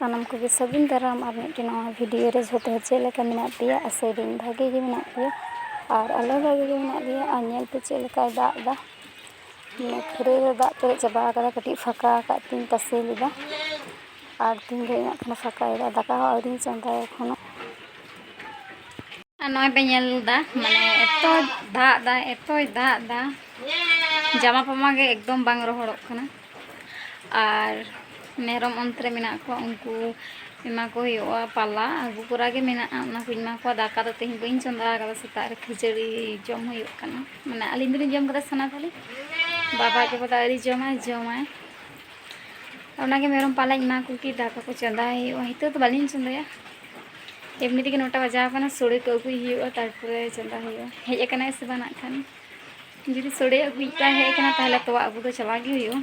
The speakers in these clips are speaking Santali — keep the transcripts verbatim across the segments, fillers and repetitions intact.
ᱥᱟᱱᱟᱢ ᱠᱚᱜᱮ ᱥᱟᱹᱜᱩᱱ ᱫᱟᱨᱟᱢ ᱟᱨ ᱢᱤᱫᱴᱮᱱ ᱱᱟᱣᱟ ᱵᱷᱤᱰᱤᱭᱳ ᱨᱮ᱾ ᱡᱷᱚᱛᱚ ᱦᱚᱲ ᱪᱮᱫ ᱞᱮᱠᱟ ᱢᱮᱱᱟᱜ ᱯᱮᱭᱟ? ᱟᱥᱟᱭᱫᱟᱹᱧ ᱵᱷᱟᱜᱮ ᱜᱮ ᱢᱮᱱᱟᱜ ᱯᱮᱭᱟ ᱟᱨ ᱟᱞᱮ ᱦᱚᱸ ᱵᱷᱟᱜᱮ ᱜᱮ ᱢᱮᱱᱟᱜ ᱞᱮᱭᱟ᱾ ᱟᱨ ᱧᱮᱞ ᱯᱮ ᱪᱮᱫ ᱞᱮᱠᱟᱭ ᱫᱟᱜ ᱮᱫᱟ, ᱢᱟᱱᱮ ᱠᱷᱟᱹᱨᱟᱹᱭ ᱨᱮ ᱫᱟᱜ ᱯᱮᱨᱮᱡ ᱪᱟᱵᱟ ᱟᱠᱟᱫᱟ᱾ ᱠᱟᱹᱴᱤᱡ ᱯᱷᱟᱸᱠᱟ ᱟᱠᱟᱫ ᱛᱤᱧ ᱛᱟᱥᱮ ᱞᱮᱫᱟ ᱟᱨ ᱛᱤᱦᱤᱧ ᱫᱚ ᱤᱧᱟᱹᱜ ᱠᱷᱟᱱ ᱯᱷᱟᱸᱠᱟᱭᱮᱫᱟ᱾ ᱫᱟᱠᱟ ᱦᱚᱸ ᱟᱹᱣᱨᱤᱧ ᱪᱚᱸᱫᱟᱭᱟ ᱮᱠᱷᱚᱱᱳ᱾ ᱟᱨ ᱱᱚᱜᱼᱚᱭ ᱯᱮ ᱧᱮᱞ ᱮᱫᱟ, ᱢᱟᱱᱮ ᱮᱛᱚᱭ ᱫᱟᱜ ᱮᱫᱟ, ᱮᱛᱚᱭ ᱫᱟᱜ ᱮᱫᱟ, ᱡᱟᱢᱟ ᱯᱟᱢᱟ ᱜᱮ ᱮᱠᱫᱚᱢ ᱵᱟᱝ ᱨᱚᱦᱚᱲᱚᱜ ᱠᱟᱱᱟ᱾ ᱟᱨ ᱢᱮᱨᱚᱢ ᱚᱱᱛᱮ ᱨᱮ ᱢᱮᱱᱟᱜ ᱠᱚᱣᱟ, ᱩᱱᱠᱩ ᱮᱢᱟ ᱠᱚ ᱦᱩᱭᱩᱜᱼᱟ ᱯᱟᱞᱟ, ᱟᱹᱜᱩ ᱠᱚᱨᱟ ᱜᱮ ᱢᱮᱱᱟᱜᱼᱟ, ᱚᱱᱟ ᱠᱚᱧ ᱮᱢᱟ ᱠᱚᱣᱟ᱾ ᱫᱟᱠᱟ ᱫᱚ ᱛᱮᱦᱮᱧ ᱵᱟᱹᱧ ᱪᱚᱸᱫᱟ ᱟᱠᱟᱫᱟ, ᱥᱮᱛᱟᱜ ᱨᱮ ᱠᱷᱟᱹᱡᱟᱹᱲᱤ ᱡᱚᱢ ᱦᱩᱭᱩᱜ ᱠᱟᱱᱟ᱾ ᱢᱟᱱᱮ ᱟᱹᱞᱤᱧ ᱫᱚᱞᱤᱧ ᱡᱚᱢ ᱠᱟᱫᱟ ᱥᱟᱱᱟ ᱛᱷᱟᱹᱞᱤ, ᱵᱟᱵᱟ ᱜᱮ ᱵᱚᱞᱮ ᱟᱹᱣᱨᱤ ᱡᱚᱢᱟᱭ, ᱡᱚᱢᱟᱭ᱾ ᱚᱱᱟᱜᱮ ᱢᱮᱨᱚᱢ ᱯᱟᱞᱟᱧ ᱮᱢᱟ ᱠᱚ ᱠᱤ ᱫᱟᱠᱟ ᱠᱚ ᱪᱚᱸᱫᱟᱭ ᱦᱩᱭᱩᱜᱼᱟ᱾ ᱱᱤᱛᱚᱜ ᱫᱚ ᱵᱟᱹᱞᱤᱧ ᱪᱚᱸᱫᱟᱭᱟ, ᱮᱢᱱᱤ ᱛᱮᱜᱮ ᱱᱚᱴᱟ ᱵᱟᱡᱟᱣ ᱠᱟᱱᱟ, ᱥᱳᱲᱮ ᱠᱚ ᱟᱹᱜᱩᱭ ᱦᱩᱭᱩᱜᱼᱟ, ᱛᱟᱨᱯᱚᱨᱮ ᱪᱚᱸᱫᱟ ᱦᱩᱭᱩᱜᱼᱟ᱾ ᱦᱮᱡ ᱟᱠᱟᱱᱟᱭ ᱥᱮ ᱵᱟᱝ ᱱᱟᱜ ᱠᱷᱟᱱ, ᱡᱩᱫᱤ ᱥᱳᱲᱮ ᱟᱹᱜᱩᱭᱤᱡ ᱯᱮ ᱦᱮᱡ ᱟᱠᱟᱱᱟ, ᱛᱟᱦᱚᱞᱮ ᱛᱚᱣᱟ ᱟᱹᱜᱩ ᱫᱚ ᱪᱟᱞᱟᱣ ᱜᱮ ᱦᱩᱭᱩᱜᱼᱟ᱾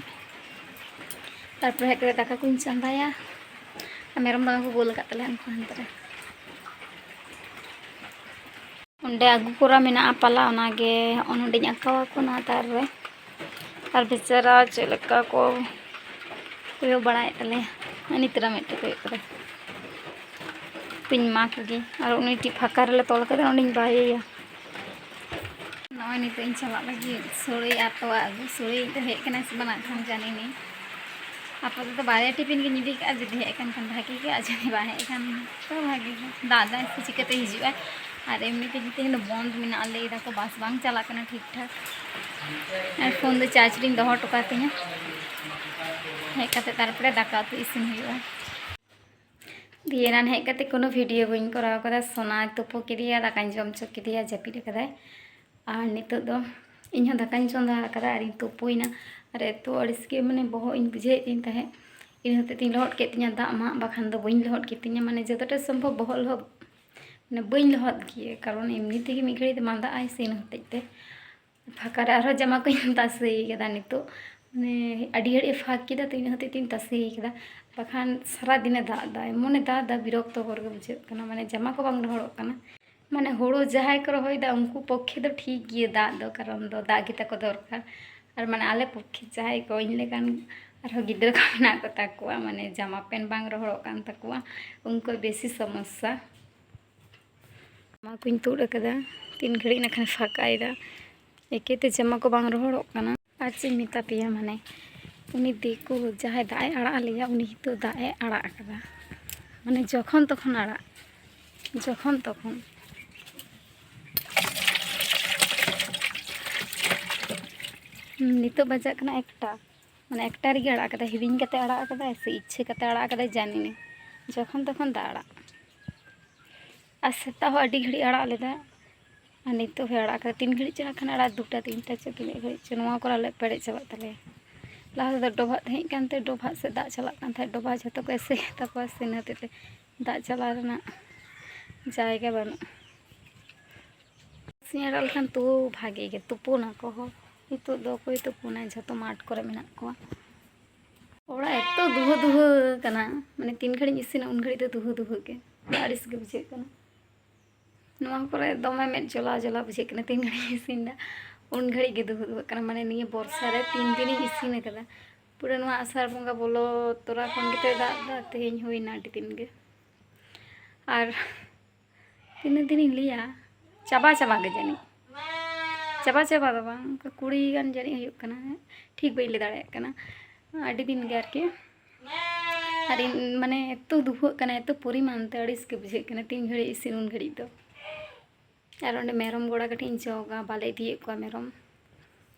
ᱛᱟᱨᱯᱚᱨᱮ ᱦᱮᱡ ᱠᱟᱛᱮ ᱫᱟᱠᱟ ᱠᱚᱧ ᱪᱚᱸᱫᱟᱭᱟ ᱟᱨ ᱢᱮᱨᱚᱢ ᱫᱚᱢᱮ ᱠᱚ ᱜᱳᱞ ᱟᱠᱟᱫ ᱛᱟᱞᱮᱭᱟ ᱩᱱᱠᱩ ᱦᱟᱱᱛᱮ ᱨᱮ᱾ ᱚᱸᱰᱮ ᱟᱹᱜᱩ ᱠᱚᱨᱟ ᱢᱮᱱᱟᱜᱼᱟ ᱯᱟᱞᱟ, ᱚᱱᱟᱜᱮ ᱦᱚᱸᱜᱼᱚ ᱱᱚᱸᱰᱮᱧ ᱟᱸᱠᱟᱣ ᱟᱠᱚ ᱱᱚᱣᱟ ᱛᱟᱨ ᱨᱮ᱾ ᱟᱨ ᱵᱮᱪᱟᱨᱟ ᱪᱮᱫ ᱞᱮᱠᱟ ᱠᱚ ᱠᱚᱭᱚᱜ ᱵᱟᱲᱟᱭᱮᱫ ᱛᱟᱞᱮᱭᱟ᱾ ᱱᱤᱛ ᱨᱮ ᱢᱤᱫᱴᱮᱡ ᱠᱚᱭᱚᱜ ᱠᱟᱫᱟ᱾ ᱠᱚᱧ ᱮᱢᱟ ᱠᱚᱜᱮ᱾ ᱟᱨ ᱩᱱᱤ ᱴᱤᱡ ᱯᱷᱟᱸᱠᱟ ᱨᱮᱞᱮ ᱛᱚᱞ ᱠᱟᱫᱟ, ᱚᱸᱰᱮᱧ ᱵᱟᱭᱮᱭᱟ᱾ ᱱᱚᱜᱼᱚᱭ ᱱᱤᱛᱚᱜ ᱤᱧ ᱪᱟᱞᱟᱜ ᱞᱟᱹᱜᱤᱫ ᱥᱳᱲᱮ ᱟᱨ ᱛᱚᱣᱟ ᱟᱹᱜᱩ᱾ ᱥᱳᱲᱮ ᱤᱧ ᱫᱚ ᱦᱮᱡ ᱠᱟᱱᱟᱭ ᱥᱮ ᱵᱟᱝ ᱱᱟᱜ ᱠᱷᱟᱱ ᱡᱟᱹᱱᱤ ᱱᱮ᱾ ᱟᱯᱟᱛᱚᱛᱚ ᱵᱟᱨᱭᱟ ᱴᱤᱯᱷᱤᱱ ᱜᱤᱧ ᱤᱫᱤ ᱠᱟᱜᱼᱟ, ᱡᱩᱫᱤ ᱦᱮᱡ ᱠᱟᱱ ᱠᱷᱟᱱ ᱵᱷᱟᱜᱮ ᱜᱮ, ᱟᱨ ᱡᱩᱫᱤ ᱵᱟᱭ ᱦᱮᱡ ᱠᱷᱟᱱ ᱫᱚ ᱵᱷᱟᱜᱮ ᱜᱮ᱾ ᱫᱟᱜ ᱫᱟᱭ ᱥᱮ ᱪᱤᱠᱟᱹᱛᱮ ᱦᱤᱡᱩᱜᱼᱟᱭ? ᱟᱨ ᱮᱢᱱᱤ ᱛᱮ ᱛᱮᱦᱮᱧ ᱫᱚ ᱵᱚᱱᱫ ᱢᱮᱱᱟᱜᱼᱟ, ᱞᱟᱹᱭ ᱫᱟᱠᱚ ᱵᱟᱥ ᱵᱟᱝ ᱪᱟᱞᱟᱜ ᱠᱟᱱᱟ ᱴᱷᱤᱠ ᱴᱷᱟᱠ᱾ ᱟᱨ ᱯᱷᱳᱱ ᱫᱚ ᱪᱟᱨᱡᱽ ᱨᱤᱧ ᱫᱚᱦᱚ ᱦᱚᱴᱚ ᱠᱟᱜ ᱛᱤᱧᱟᱹ᱾ ᱦᱮᱡ ᱠᱟᱛᱮ ᱛᱟᱨᱯᱚᱨᱮ ᱫᱟᱠᱟ ᱩᱛᱩ ᱤᱥᱤᱱ ᱦᱩᱭᱩᱜᱼᱟ᱾ ᱫᱤᱭᱮ ᱮᱱᱟᱱ ᱦᱮᱡ ᱠᱟᱛᱮ ᱠᱳᱱᱳ ᱵᱷᱤᱰᱤᱭᱳ ᱵᱟᱹᱧ ᱠᱚᱨᱟᱣ ᱠᱟᱫᱟ᱾ ᱥᱳᱱᱟᱧ ᱛᱩᱯᱩ ᱠᱮᱫᱮᱭᱟ, ᱫᱟᱠᱟᱧ ᱡᱚᱢ ᱦᱚᱪᱚ ᱠᱮᱫᱮᱭᱟ, ᱡᱟᱹᱯᱤᱫ ᱟᱠᱟᱫᱟᱭ᱾ ᱟᱨ ᱱᱤᱛᱚᱜ ᱫᱚ ᱤᱧ ᱦᱚᱸ ᱫᱟᱠᱟᱧ ᱪᱚᱸᱫᱟ ᱟᱠᱟᱫᱟ ᱟᱨᱤᱧ ᱛᱩᱯᱩᱭᱮᱱᱟ᱾ ᱟᱨ ᱮᱛᱚ ᱟᱹᱲᱤᱥ ᱜᱮ, ᱢᱟᱱᱮ, ᱵᱚᱦᱚᱜ ᱤᱧ ᱵᱩᱡᱷᱟᱹᱣᱮᱫ ᱛᱤᱧ ᱛᱟᱦᱮᱸᱫ, ᱤᱱᱟᱹ ᱦᱚᱛᱮᱡ ᱛᱤᱧ ᱞᱚᱦᱚᱫ ᱠᱮᱫ ᱛᱤᱧᱟ ᱫᱟᱜ ᱢᱟ, ᱵᱟᱠᱷᱟᱱ ᱫᱚ ᱵᱟᱹᱧ ᱞᱚᱦᱚᱫ ᱠᱮᱫ ᱛᱤᱧᱟ, ᱢᱟᱱᱮ, ᱡᱚᱛᱚᱴᱟ ᱥᱚᱢᱵᱷᱚᱵ ᱵᱚᱦᱚᱜ ᱞᱚᱦᱚᱫ, ᱢᱟᱱᱮ, ᱵᱟᱹᱧ ᱞᱚᱦᱚᱫ ᱜᱮᱭᱟ, ᱠᱟᱨᱚᱱ ᱮᱢᱱᱤ ᱛᱮᱜᱮ ᱢᱤᱫ ᱜᱷᱟᱹᱲᱤᱡ ᱫᱚ ᱢᱟᱸᱫᱟᱜ ᱟᱭ ᱥᱮ, ᱤᱱᱟᱹ ᱦᱚᱛᱮᱡ ᱛᱮ᱾ ᱯᱷᱟᱸᱠᱟ ᱨᱮ ᱟᱨᱦᱚᱸ ᱡᱟᱢᱟ ᱠᱚᱧ ᱛᱟᱥᱮ ᱠᱟᱫᱟ ᱱᱤᱛᱚᱜ, ᱢᱟᱱᱮ, ᱟᱹᱰᱤ ᱜᱷᱟᱹᱲᱤᱡ ᱮ ᱯᱷᱟᱸᱠ ᱠᱮᱫᱟ, ᱛᱚ ᱤᱱᱟᱹ ᱦᱚᱛᱮᱡ ᱛᱤᱧ ᱛᱟᱥᱮ ᱠᱟᱫᱟ, ᱵᱟᱠᱷᱟᱱ ᱥᱟᱨᱟ ᱫᱤᱱᱮ ᱫᱟᱜ ᱮᱫᱟ, ᱮᱢᱚᱱᱮ ᱫᱟᱜ ᱮᱫᱟ, ᱵᱤᱨᱚᱠᱛᱚ ᱠᱚᱨ ᱜᱮ ᱵᱩᱡᱷᱟᱹᱜ ᱠᱟᱱᱟ, ᱢᱟᱱᱮ, ᱡᱟᱢᱟ ᱠᱚ ᱵᱟᱝ ᱨᱚᱦᱚᱲᱚᱜ ᱠᱟᱱᱟ᱾ ᱢᱟᱱᱮ, ᱦᱳᱲᱳ ᱡᱟᱦᱟᱸᱭ ᱠᱚ ᱨᱚᱦᱚᱭᱮᱫᱟ, ᱩᱱᱠᱩ ᱯᱚᱠᱠᱷᱮ ᱫᱚ ᱴᱷᱤᱠ ᱜᱮᱭᱟ ᱫᱟᱜ ᱫᱚ, ᱠᱟᱨᱚᱱ ᱫᱚ ᱫᱟᱜ ᱜᱮ ᱛᱟᱠᱚ ᱫᱚᱨᱠᱟᱨ᱾ ᱟᱨ, ᱢᱟᱱᱮ, ᱟᱞᱮ ᱯᱚᱠᱠᱷᱮ ᱡᱟᱦᱟᱸᱭ ᱠᱚ, ᱤᱧ ᱞᱮᱠᱟᱱ ᱟᱨᱦᱚᱸ ᱜᱤᱫᱽᱨᱟᱹ ᱠᱚ ᱢᱮᱱᱟᱜ ᱠᱚᱛᱟ ᱠᱚᱣᱟ, ᱢᱟᱱᱮ ᱡᱟᱢᱟ ᱯᱮᱱᱴ ᱵᱟᱝ ᱨᱚᱦᱚᱲᱚᱜ ᱠᱟᱱ ᱛᱟᱠᱚᱣᱟ, ᱩᱱᱠᱩ ᱵᱮᱥᱤ ᱥᱚᱢᱚᱥᱥᱟ᱾ ᱡᱟᱢᱟ ᱠᱚᱧ ᱛᱩᱫ ᱟᱠᱟᱫᱟ, ᱛᱤᱱ ᱜᱷᱟᱹᱲᱤᱡ ᱱᱟᱠᱷᱟᱱ ᱯᱷᱟᱸᱠᱟᱭᱮᱫᱟ, ᱮᱠᱮᱛᱮ ᱡᱟᱢᱟ ᱠᱚ ᱵᱟᱝ ᱨᱚᱦᱚᱲᱚᱜ ᱠᱟᱱᱟ᱾ ᱟᱨ ᱪᱮᱫ ᱤᱧ ᱢᱮᱛᱟ ᱯᱮᱭᱟ, ᱢᱟᱱᱮ ᱩᱱᱤ ᱫᱤᱠᱩ ᱡᱟᱦᱟᱸᱭ ᱫᱟᱜ ᱮ ᱟᱲᱟᱜ ᱟᱞᱮᱭᱟ, ᱩᱱᱤ ᱱᱤᱛᱚᱜ ᱫᱟᱜ ᱮ ᱟᱲᱟᱜ ᱟᱠᱟᱫᱟ, ᱢᱟᱱᱮ ᱡᱚᱠᱷᱚᱱ ᱛᱚᱠᱷᱚᱱ ᱟᱲᱟᱜ, ᱡᱚᱠᱷᱚᱱ ᱛᱚᱠᱷᱚᱱ᱾ ᱱᱤᱛᱚᱜ ᱵᱟᱡᱟᱜ ᱠᱟᱱᱟ ᱮᱠᱴᱟ, ᱢᱟᱱᱮ ᱮᱠᱴᱟ ᱨᱮᱜᱮ ᱟᱲᱟᱜ ᱠᱟᱫᱟᱭ, ᱦᱤᱲᱤᱧ ᱠᱟᱛᱮ ᱟᱲᱟᱜ ᱠᱟᱫᱟᱭ ᱥᱮ ᱤᱪᱪᱷᱟᱹ ᱠᱟᱛᱮ ᱟᱲᱟᱜ ᱠᱟᱫᱟᱭ ᱡᱟᱹᱱᱤ ᱱᱮ, ᱡᱚᱠᱷᱚᱱ ᱛᱚᱠᱷᱚᱱ ᱫᱟᱜ ᱟᱲᱟᱜ᱾ ᱟᱨ ᱥᱮᱛᱟᱜ ᱦᱚᱸ ᱟᱹᱰᱤ ᱜᱷᱟᱹᱲᱤᱡ ᱟᱲᱟᱜ ᱞᱮᱫᱟ, ᱟᱨ ᱱᱤᱛᱚᱜ ᱦᱚᱸᱭ ᱟᱲᱟᱜ ᱠᱟᱫᱟ᱾ ᱛᱤᱱ ᱜᱷᱟᱹᱲᱤᱡ ᱪᱚ ᱱᱟᱜ ᱠᱷᱟᱱ ᱟᱲᱟᱜ, ᱫᱩᱴᱟ ᱛᱤᱱᱴᱟ ᱪᱚ ᱛᱤᱱᱟᱹᱜ ᱜᱷᱟᱹᱲᱤᱡ ᱪᱚ, ᱱᱚᱣᱟ ᱠᱚᱨᱮ ᱟᱞᱮ ᱯᱮᱨᱮᱡ ᱪᱟᱵᱟᱜ ᱛᱟᱞᱮᱭᱟ᱾ ᱞᱟᱦᱟ ᱛᱮᱫᱚ ᱰᱚᱵᱷᱟᱜ ᱛᱟᱦᱮᱸ ᱠᱟᱱᱛᱮ ᱰᱚᱵᱷᱟᱜ ᱥᱮᱫ ᱫᱟᱜ ᱪᱟᱞᱟᱜ ᱠᱟᱱ ᱛᱟᱦᱮᱸᱫ, ᱰᱚᱵᱷᱟᱜ ᱡᱷᱚᱛᱚ ᱠᱚ ᱮᱥᱮᱫ ᱛᱟᱠᱚᱣᱟ ᱥᱮ, ᱤᱱᱟᱹ ᱦᱚᱛᱮᱡ ᱛᱮ ᱫᱟᱜ ᱪᱟᱞᱟᱣ ᱨᱮᱱᱟᱜ ᱡᱟᱭᱜᱟ ᱵᱟᱹᱱᱩᱜᱼᱟ᱾ ᱥᱤᱧ ᱟᱲᱟᱜ ᱞᱮᱠᱷᱟᱱ ᱛᱩ ᱵᱷᱟᱜᱮ ᱜᱮ, ᱛᱩᱯᱩᱱᱟᱠᱚ ᱦᱚᱸ᱾ ᱱᱤᱛᱚᱜ ᱫᱚ ᱚᱠᱚᱭ ᱛᱩᱯᱩᱱᱟᱭ, ᱡᱷᱚᱛᱚ ᱢᱟᱴᱷ ᱠᱚᱨᱮ ᱢᱮᱱᱟᱜ ᱠᱚᱣᱟ᱾ ᱚᱲᱟᱜ ᱮᱛᱚ ᱫᱩᱦᱟᱹ ᱫᱩᱦᱟᱹ ᱠᱟᱱᱟ, ᱢᱟᱱᱮ ᱛᱤᱱ ᱜᱷᱟᱹᱲᱤᱡ ᱤᱧ ᱤᱥᱤᱱᱟ ᱩᱱ ᱜᱷᱟᱹᱲᱤᱡ ᱫᱚ ᱫᱩᱦᱟᱹ ᱫᱩᱦᱟᱹ ᱜᱮ, ᱟᱹᱲᱤᱥ ᱜᱮ ᱵᱩᱡᱷᱟᱹᱜ ᱠᱟᱱᱟ᱾ ᱱᱚᱣᱟ ᱠᱚᱨᱮ ᱫᱚᱢᱮ ᱢᱮᱫ ᱡᱚᱞᱟ ᱡᱚᱞᱟ ᱵᱩᱡᱷᱟᱹᱜ ᱠᱟᱱᱟ, ᱛᱤᱱ ᱜᱷᱟᱹᱲᱤᱡ ᱤᱧ ᱤᱥᱤᱱ ᱫᱟ ᱩᱱ ᱜᱷᱟᱹᱲᱤᱡ ᱜᱮ ᱫᱩᱦᱟᱹ ᱫᱩᱦᱟᱹᱜ ᱠᱟᱱᱟ᱾ ᱢᱟᱱᱮ ᱱᱤᱭᱟᱹ ᱵᱚᱨᱥᱟ ᱨᱮ ᱛᱤᱱ ᱫᱤᱱᱤᱧ ᱤᱥᱤᱱ ᱟᱠᱟᱫᱟ, ᱯᱩᱨᱟᱹ ᱱᱚᱣᱟ ᱟᱥᱟᱲ ᱵᱚᱸᱜᱟ ᱵᱚᱞᱚ ᱛᱚᱨᱟ ᱠᱷᱚᱱ ᱜᱮᱛᱚᱭ ᱫᱟᱜ ᱫᱟ, ᱛᱮᱦᱮᱧ ᱦᱩᱭᱱᱟ ᱟᱹᱰᱤ ᱫᱤᱱ ᱜᱮ᱾ ᱟᱨ ᱛᱤᱱᱟᱹᱜ ᱫᱤᱱᱤᱧ ᱞᱟᱹᱭᱟ, ᱪᱟᱵᱟ ᱪᱟᱵᱟ ᱜᱮ ᱡᱟᱹᱱᱤᱡ, ᱪᱟᱵᱟ ᱪᱟᱵᱟ ᱫᱚ ᱵᱟᱝ, ᱚᱱᱠᱟ ᱠᱩᱲᱤ ᱜᱟᱱ ᱡᱟᱹᱱᱤᱡ ᱦᱩᱭᱩᱜ ᱠᱟᱱᱟ, ᱴᱷᱤᱠ ᱵᱟᱹᱧ ᱞᱟᱹᱭ ᱫᱟᱲᱮᱭᱟᱜ ᱠᱟᱱᱟ᱾ ᱟᱹᱰᱤ ᱫᱤᱱ ᱜᱮ ᱟᱨᱠᱤ᱾ ᱟᱨ ᱤᱧ ᱢᱟᱱᱮ ᱮᱛᱚ ᱫᱩᱦᱟᱹᱜ ᱠᱟᱱᱟ, ᱮᱛᱚ ᱯᱚᱨᱤᱢᱟᱱ ᱛᱮ ᱟᱹᱲᱤᱥ ᱜᱮ ᱵᱩᱡᱷᱟᱹᱜ ᱠᱟᱱᱟ, ᱛᱤᱱ ᱜᱷᱟᱹᱲᱤᱡ ᱤᱥᱤᱱ ᱩᱱ ᱜᱷᱟᱹᱲᱤᱡ ᱫᱚ᱾ ᱟᱨ ᱚᱸᱰᱮ ᱢᱮᱨᱚᱢ ᱜᱚᱲᱟ ᱠᱟᱹᱴᱤᱡ ᱤᱧ ᱡᱚᱜᱟ, ᱵᱟᱞᱮ ᱤᱫᱤᱭᱮᱫ ᱠᱚᱣᱟ ᱢᱮᱨᱚᱢ᱾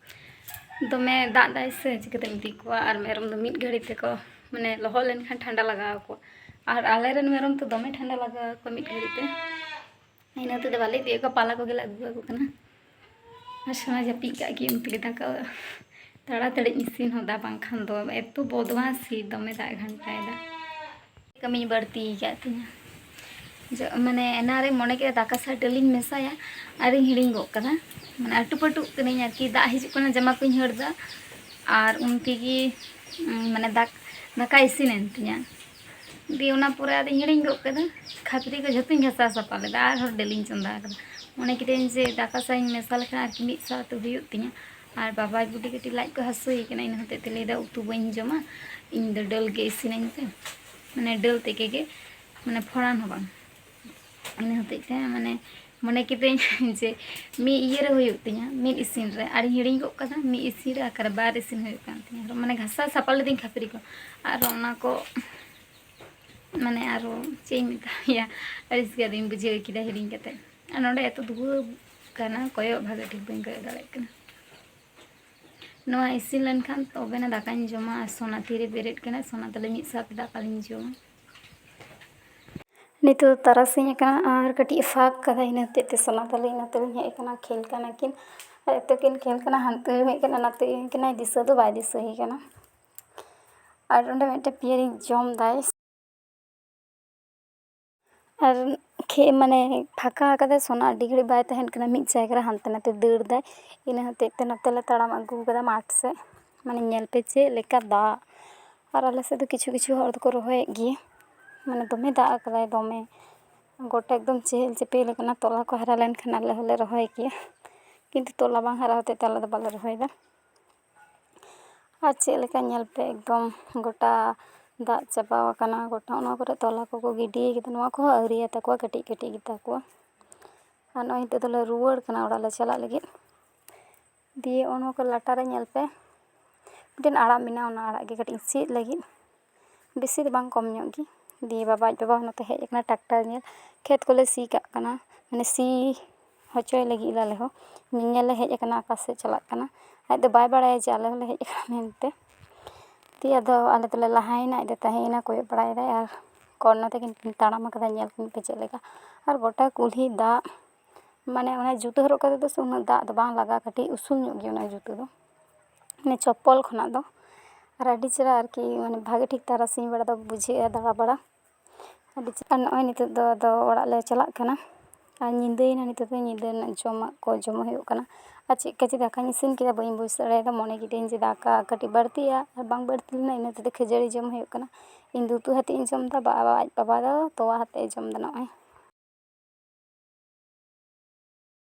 ᱫᱚᱢᱮ ᱫᱟᱜ ᱫᱟᱭ ᱥᱮ, ᱪᱤᱠᱟᱹᱛᱮᱢ ᱤᱫᱤ ᱠᱚᱣᱟ? ᱟᱨ ᱢᱮᱨᱚᱢ ᱫᱚ ᱢᱤᱫ ᱜᱷᱟᱹᱲᱤ ᱛᱮᱠᱚ, ᱢᱟᱱᱮ, ᱞᱚᱦᱚᱫ ᱞᱮᱱᱠᱷᱟᱱ ᱴᱷᱟᱱᱰᱟ ᱞᱟᱜᱟᱣ ᱟᱠᱚᱣᱟ᱾ ᱟᱨ ᱟᱞᱮᱨᱮᱱ ᱢᱮᱨᱚᱢ ᱛᱚ ᱫᱚᱢᱮ ᱴᱷᱟᱱᱰᱟ ᱞᱟᱜᱟᱣ ᱟᱠᱚᱣᱟ ᱢᱤᱫ ᱜᱷᱟᱹᱲᱤ ᱛᱮ᱾ ᱤᱱᱟᱹ ᱛᱮᱫᱚ ᱵᱟᱞᱮ ᱤᱫᱤᱭᱮᱫ ᱠᱚᱣᱟ, ᱯᱟᱞᱟ ᱠᱚᱜᱮ ᱞᱮ ᱟᱹᱜᱩ ᱟᱠᱚ ᱠᱟᱱᱟ᱾ ᱟᱨ ᱥᱚᱱᱟ ᱡᱟᱹᱯᱤᱫ ᱠᱟᱜ ᱜᱮ, ᱩᱱ ᱛᱮᱜᱮ ᱫᱟᱠᱟ ᱛᱟᱲᱟᱛᱟᱲᱤᱧ ᱤᱥᱤᱱ ᱦᱚᱫᱟ, ᱵᱟᱝᱠᱷᱟᱱ ᱫᱚ ᱮᱛᱚ ᱵᱚᱫᱢᱟᱥᱤ, ᱫᱚᱢᱮ ᱫᱟᱜ ᱜᱷᱟᱱᱴᱟᱭᱮᱫᱟ᱾ ᱠᱟᱹᱢᱤᱧ ᱵᱟᱹᱲᱛᱤ ᱟᱠᱟᱫ ᱛᱤᱧᱟᱹ᱾ ᱡᱚ-, ᱢᱟᱱᱮ ᱮᱱᱟ ᱨᱮ ᱢᱚᱱᱮ ᱠᱮᱫᱟ ᱫᱟᱠᱟ ᱥᱟᱶ ᱰᱟᱹᱞᱤᱧ ᱢᱮᱥᱟᱭᱟ, ᱟᱨᱤᱧ ᱦᱤᱲᱤᱧ ᱜᱚᱫ ᱠᱟᱫᱟ᱾ ᱢᱟᱱᱮ ᱟᱹᱴᱩ ᱯᱟᱹᱴᱩᱜ ᱠᱟᱹᱱᱟᱹᱧ ᱟᱨᱠᱤ, ᱫᱟᱜ ᱦᱤᱡᱩᱜ ᱠᱟᱱᱟ, ᱡᱟᱢᱟ ᱠᱚᱧ ᱦᱟᱹᱨ ᱫᱟ, ᱟᱨ ᱩᱱ ᱛᱮᱜᱮ, ᱩᱸ, ᱢᱟᱱᱮ ᱫᱟᱠ-, ᱫᱟᱠᱟ ᱤᱥᱤᱱᱮᱱ ᱛᱤᱧᱟ᱾ ᱫᱤᱭᱮ ᱚᱱᱟ ᱯᱚᱨᱮ ᱟᱫᱚᱧ ᱦᱤᱲᱤᱧ ᱜᱚᱫ ᱠᱟᱫᱟ᱾ ᱠᱷᱟᱯᱨᱤ ᱠᱚ ᱡᱷᱚᱛᱚᱧ ᱜᱷᱟᱥᱟᱣ ᱥᱟᱯᱷᱟ ᱞᱮᱫᱟ, ᱟᱨᱦᱚᱸ ᱰᱟᱹᱞᱤᱧ ᱪᱚᱸᱫᱟ ᱠᱟᱫᱟ᱾ ᱢᱚᱱᱮ ᱠᱤᱫᱟᱹᱧ ᱡᱮ ᱫᱟᱠᱟ ᱥᱟᱶ ᱤᱧ ᱢᱮᱥᱟ ᱞᱮᱠᱷᱟᱱ ᱟᱨᱠᱤ ᱢᱤᱫ ᱥᱟᱶᱛᱮ ᱦᱩᱭᱩᱜ ᱛᱤᱧᱟ, ᱟᱨ ᱵᱟᱵᱟ ᱵᱩᱰᱤ ᱠᱟᱹᱴᱤᱡ ᱞᱟᱡ ᱠᱚ ᱦᱟᱹᱥᱩᱭᱮ ᱠᱟᱱᱟ, ᱤᱱᱟᱹ ᱦᱚᱛᱮᱡ ᱛᱮ ᱞᱟᱹᱭᱫᱟ, "ᱩᱛᱩ ᱵᱟᱹᱧ ᱡᱚᱢᱟ, ᱤᱧ ᱫᱚ ᱰᱟᱹᱞ ᱜᱮ ᱤᱥᱤᱱᱟᱹᱧ ᱯᱮ", ᱢᱟᱱᱮ ᱰᱟᱹᱞ ᱛᱮᱠᱮ ᱜᱮ, ᱢᱟᱱᱮ ᱯᱷᱚᱲᱟᱱ ᱦᱚᱸ ᱵᱟᱝ᱾ ᱤᱱᱟᱹ ᱦᱚᱛᱮᱡ ᱛᱮ ᱢᱟᱱᱮ ᱢᱚᱱᱮ ᱠᱤᱫᱟᱹᱧ ᱡᱮ ᱢᱤᱫ ᱤᱭᱟᱹ ᱨᱮ ᱦᱩᱭᱩᱜ ᱛᱤᱧᱟ, ᱢᱤᱫ ᱤᱥᱤᱱ ᱨᱮ, ᱟᱨᱤᱧ ᱦᱤᱲᱤᱧ ᱜᱚᱫ ᱠᱟᱫᱟ, ᱢᱤᱫ ᱤᱥᱤᱱ ᱨᱮ ᱚᱠᱟᱨᱮ ᱵᱟᱨ ᱤᱥᱤᱱ ᱦᱩᱭᱩᱜ ᱠᱟᱱ ᱛᱤᱧᱟ᱾ ᱟᱨ ᱢᱟᱱᱮ ᱜᱷᱟᱥᱟᱣ ᱥᱟᱯᱷᱟ ᱞᱤᱫᱟᱹᱧ ᱠᱷᱟᱹᱯᱟᱹᱨᱤ ᱠᱚ, ᱟᱨ ᱚᱱᱟ ᱠᱚ ᱢᱟᱱᱮ ᱟᱨᱚ ᱪᱮᱫ ᱤᱧ ᱢᱮᱛᱟᱢ ᱭᱟ, ᱟᱹᱲᱤᱥ ᱜᱮ ᱟᱫᱚᱧ ᱵᱩᱡᱷᱟᱹᱣ ᱠᱮᱫᱟ ᱦᱤᱲᱤᱧ ᱠᱟᱛᱮ᱾ ᱟᱨ ᱱᱚᱰᱮ ᱮᱛᱚ ᱫᱷᱩᱣᱟᱹ ᱠᱟᱱᱟ, ᱠᱚᱭᱚᱜ ᱵᱷᱟᱜᱮ ᱴᱷᱤᱠ ᱵᱟᱹᱧ ᱠᱚᱭᱚᱜ ᱫᱟᱲᱮᱭᱟᱜ ᱠᱟᱱᱟ᱾ ᱱᱚᱣᱟ ᱤᱥᱤᱱ ᱞᱮᱱᱠᱷᱟᱱ ᱛᱚᱵᱮᱱᱟ ᱫᱟᱠᱟᱧ ᱡᱚᱢᱟ᱾ ᱟᱨ ᱥᱳᱱᱟ ᱛᱤᱨᱮ ᱵᱮᱨᱮᱫ ᱠᱟᱱᱟ, ᱥᱳᱱᱟ ᱛᱟᱞᱮ ᱢᱤᱫ ᱥᱟᱶᱛᱮ ᱫᱟᱠᱟ ᱞᱤᱧ ᱡᱚᱢᱟ᱾ ᱱᱤᱛᱚᱜ ᱫᱚ ᱛᱟᱨᱟᱥᱤᱧ ᱟᱠᱟᱱᱟ ᱟᱨ ᱠᱟᱹᱴᱤᱡ ᱮ ᱯᱷᱟᱸᱠ ᱠᱟᱫᱟ, ᱤᱱᱟᱹ ᱦᱚᱛᱮᱡ ᱛᱮ ᱥᱳᱱᱟ ᱛᱟᱞᱮ ᱤᱱᱟᱹ ᱛᱟᱞᱤᱧ ᱦᱮᱡ ᱟᱠᱟᱱᱟ᱾ ᱠᱷᱮᱞ ᱠᱟᱱᱟ ᱠᱤᱱ, ᱟᱨ ᱮᱛᱚ ᱠᱤᱱ ᱠᱷᱮᱞ ᱠᱟᱱᱟ, ᱦᱟᱱᱛᱮ ᱦᱮᱡ ᱠᱟᱱᱟ, ᱱᱟᱛᱮ ᱦᱮᱡ ᱠᱟᱱᱟᱭ, ᱫᱤᱥᱟᱹ ᱫᱚ ᱵᱟᱭ ᱫᱤᱥᱟᱹᱭᱮ ᱠᱟᱱᱟ᱾ ᱟᱨ ᱚᱸᱰᱮ ᱢᱤᱫᱴᱮᱱ ᱯᱤᱭᱟᱹᱨᱤᱧ ᱡᱚᱢ ᱫᱟᱭ᱾ ᱟᱨ ᱠᱷᱮ-, ᱢᱟᱱᱮ ᱯᱷᱟᱸᱠᱟ ᱟᱠᱟᱫᱟᱭ, ᱥᱳᱱᱟ ᱟᱹᱰᱤ ᱜᱷᱟᱹᱲᱤᱡ ᱵᱟᱭ ᱛᱟᱦᱮᱱ ᱠᱟᱱᱟ, ᱢᱤᱫ ᱡᱟᱭᱜᱟ ᱨᱮ ᱦᱟᱱᱛᱮ ᱱᱟᱛᱮ ᱫᱟᱹᱲ ᱫᱟᱭ᱾ ᱤᱱᱟᱹ ᱦᱚᱛᱮᱡ ᱛᱮ ᱱᱚᱛᱮ ᱞᱮ ᱛᱟᱲᱟᱢ ᱟᱹᱜᱩ ᱠᱟᱫᱟ ᱢᱟᱴᱷ ᱥᱮᱫ᱾ ᱢᱟᱱᱮ ᱧᱮᱞ ᱯᱮ ᱪᱮᱫ ᱞᱮᱠᱟ ᱫᱟᱜ᱾ ᱟᱨ ᱟᱞᱮ ᱥᱮᱫ ᱫᱚ ᱠᱤᱪᱷᱩ ᱠᱤᱪᱷᱩ ᱦᱚᱲ ᱫᱚᱠᱚ ᱨᱚᱦᱚᱭᱮᱫ ᱜᱮᱭᱟ, ᱢᱟᱱᱮ ᱫᱚᱢᱮ ᱫᱟᱜ ᱟᱠᱟᱫᱟᱭ, ᱫᱚᱢᱮ᱾ ᱜᱚᱴᱟ ᱮᱠᱫᱚᱢ ᱪᱮᱦᱮᱞ ᱪᱮᱯᱮᱞ ᱟᱠᱟᱱᱟ᱾ ᱛᱚᱞᱟ ᱠᱚ ᱦᱟᱨᱟ ᱞᱮᱱᱠᱷᱟᱱ ᱟᱞᱮ ᱦᱚᱸᱞᱮ ᱨᱚᱦᱚᱭ ᱠᱮᱭᱟ, ᱠᱤᱱᱛᱩ ᱛᱚᱞᱟ ᱵᱟᱝ ᱦᱟᱨᱟ ᱦᱚᱛᱮᱡ ᱛᱮ ᱟᱞᱮ ᱫᱚ ᱵᱟᱞᱮ ᱨᱚᱦᱚᱭᱮᱫᱟ᱾ ᱟᱨ ᱪᱮᱫ ᱞᱮᱠᱟ ᱧᱮᱞ ᱯᱮ, ᱮᱠᱫᱚᱢ ᱜᱚᱴᱟ ᱫᱟᱜ ᱪᱟᱵᱟᱣ ᱟᱠᱟᱱᱟ ᱜᱚᱴᱟ᱾ ᱚᱱᱟ ᱠᱚᱨᱮ ᱛᱚᱞᱟ ᱠᱚᱠᱚ ᱜᱤᱰᱤ ᱠᱟᱫᱟ, ᱱᱚᱣᱟ ᱠᱚᱦᱚᱸ ᱟᱹᱣᱨᱤᱭᱟ ᱛᱟᱠᱚᱣᱟ, ᱠᱟᱹᱴᱤᱡ ᱠᱟᱹᱴᱤᱡ ᱜᱮᱛᱟ ᱠᱚᱣᱟ᱾ ᱟᱨ ᱱᱚᱜᱼᱚᱭ ᱱᱤᱛᱚᱜ ᱫᱚᱞᱮ ᱨᱩᱣᱟᱹᱲ ᱠᱟᱱᱟ ᱚᱲᱟᱜ ᱞᱮ ᱪᱟᱞᱟᱜ ᱞᱟᱹᱜᱤᱫ᱾ ᱫᱤᱭᱮ ᱚᱱᱟ ᱠᱚ ᱞᱟᱴᱟ ᱨᱮ ᱧᱮᱞ ᱯᱮ, ᱢᱤᱫᱴᱮᱱ ᱟᱲᱟᱜ ᱢᱮᱱᱟᱜᱼᱟ, ᱚᱱᱟ ᱟᱲᱟᱜ ᱜᱮ ᱠᱟᱹᱴᱤᱡ ᱤᱧ ᱥᱤᱫ ᱞᱟᱹᱜᱤᱫ᱾ ᱵᱮᱥᱤ ᱫᱚ ᱵᱟᱝ, ᱠᱚᱢ ᱧᱚᱜ ᱜᱮ᱾ ᱫᱤᱭᱮ ᱵᱟᱵᱟ ᱟᱡ ᱵᱟᱵᱟ ᱱᱚᱛᱮ ᱦᱮᱡ ᱟᱠᱟᱱᱟ ᱴᱨᱟᱠᱴᱟᱨ ᱧᱮᱞ, ᱠᱷᱮᱛ ᱠᱚᱞᱮ ᱥᱤ ᱠᱟᱜ ᱠᱟᱱᱟ, ᱢᱟᱱᱮ ᱥᱤ ᱦᱚᱪᱚᱭ ᱞᱟᱹᱜᱤᱫ ᱞᱮ ᱟᱞᱮ ᱦᱚᱸ᱾ ᱧᱮᱧᱮᱞ ᱞᱮ ᱦᱮᱡ ᱟᱠᱟᱱᱟ ᱚᱠᱟ ᱥᱮᱫ ᱪᱟᱞᱟᱜ ᱠᱟᱱᱟ᱾ ᱟᱡ ᱫᱚ ᱵᱟᱭ ᱵᱟᱲᱟᱭᱟ ᱡᱮ ᱟᱞᱮ ᱦᱚᱸᱞᱮ ᱦᱮᱡ ᱟᱠᱟᱱᱟ ᱢᱮᱱᱛᱮ᱾ ᱫᱤᱭᱮ ᱟᱫᱚ ᱟᱞᱮ ᱫᱚᱞᱮ ᱞᱟᱦᱟᱭᱮᱱᱟ, ᱟᱡ ᱫᱚ ᱛᱟᱦᱮᱸᱭᱮᱱᱟ, ᱠᱚᱭᱚᱜ ᱵᱟᱲᱟᱭᱮᱫᱟᱭ᱾ ᱟᱨ ᱠᱚᱨᱱᱚ ᱛᱟᱹᱠᱤᱱ ᱠᱤᱱ ᱛᱟᱲᱟᱢ ᱟᱠᱟᱫᱟ, ᱧᱮᱞ ᱠᱤᱱ ᱯᱮ ᱪᱮᱫ ᱞᱮᱠᱟ᱾ ᱟᱨ ᱜᱚᱴᱟ ᱠᱩᱞᱦᱤ ᱫᱟᱜ, ᱢᱟᱱᱮ ᱚᱱᱟ ᱡᱩᱛᱟᱹ ᱦᱚᱨᱚᱜ ᱠᱟᱛᱮ ᱫᱚ ᱥᱮ ᱩᱱᱟᱹᱜ ᱫᱟᱜ ᱫᱚ ᱵᱟᱝ ᱞᱟᱜᱟᱜᱼᱟ, ᱠᱟᱹᱴᱤᱡ ᱩᱥᱩᱞ ᱧᱚᱜ ᱜᱮᱭᱟ ᱚᱱᱟ ᱡᱩᱛᱟᱹ ᱫᱚ, ᱢᱟᱱᱮ ᱪᱚᱯᱯᱚᱞ ᱠᱷᱚᱱᱟᱜ ᱫᱚ᱾ ᱟᱨ ᱟᱹᱰᱤ ᱪᱮᱦᱨᱟ ᱟᱨᱠᱤ, ᱢᱟᱱᱮ ᱵᱷᱟᱜᱮ ᱴᱷᱤᱠ ᱛᱟᱨᱟᱥᱤᱧ ᱵᱮᱲᱟ ᱫᱚ ᱵᱩᱡᱷᱟᱹᱜᱼᱟ ᱫᱟᱬᱟ ᱵᱟᱲᱟ᱾ ᱟᱹᱰᱤ ᱪᱮᱦᱨᱟ᱾ ᱟᱨ ᱱᱚᱜᱼᱚᱭ ᱱᱤᱛᱚᱜ ᱫᱚ ᱟᱫᱚ ᱚᱲᱟᱜ ᱞᱮ ᱪᱟᱞᱟᱜ ᱠᱟᱱᱟ᱾ ᱟᱨ ᱧᱤᱫᱟᱹᱭᱮᱱᱟ, ᱱᱤᱛᱚᱜ ᱫᱚ ᱧᱤᱫᱟᱹ ᱨᱮᱱᱟᱜ ᱡᱚᱢᱟᱜ ᱠᱚ ᱡᱚᱢ ᱦᱩᱭᱩᱜ ᱠᱟᱱᱟ᱾ ᱟᱨ ᱪᱮᱫ ᱠᱟ ᱪᱮᱫ ᱫᱟᱠᱟᱧ ᱤᱥᱤᱱ ᱠᱮᱫᱟ ᱵᱟᱹᱧ ᱵᱩᱡᱽ ᱫᱟᱲᱮᱭᱟᱫᱟ, ᱢᱚᱱᱮ ᱠᱤᱫᱟᱹᱧ ᱡᱮ ᱫᱟᱠᱟ ᱠᱟᱹᱴᱤᱡ ᱵᱟᱹᱲᱛᱤᱜᱼᱟ, ᱟᱨ ᱵᱟᱝ ᱵᱟᱹᱲᱛᱤ ᱞᱮᱱᱟ, ᱤᱱᱟᱹ ᱛᱮᱫᱚ ᱠᱷᱟᱹᱡᱟᱹᱲᱤ ᱡᱚᱢ ᱦᱩᱭᱩᱜ ᱠᱟᱱᱟ᱾ ᱤᱧ ᱫᱚ ᱩᱛᱩ ᱦᱟᱛᱮᱫ ᱤᱧ ᱡᱚᱢ ᱮᱫᱟ, ᱵᱟᱵᱟ, ᱟᱡ ᱵᱟᱵᱟ ᱫᱚ ᱛᱚᱣᱟ ᱦᱟᱛᱮᱫ ᱮ ᱡᱚᱢ ᱮᱫᱟ᱾ ᱱᱚᱜᱼᱚᱭ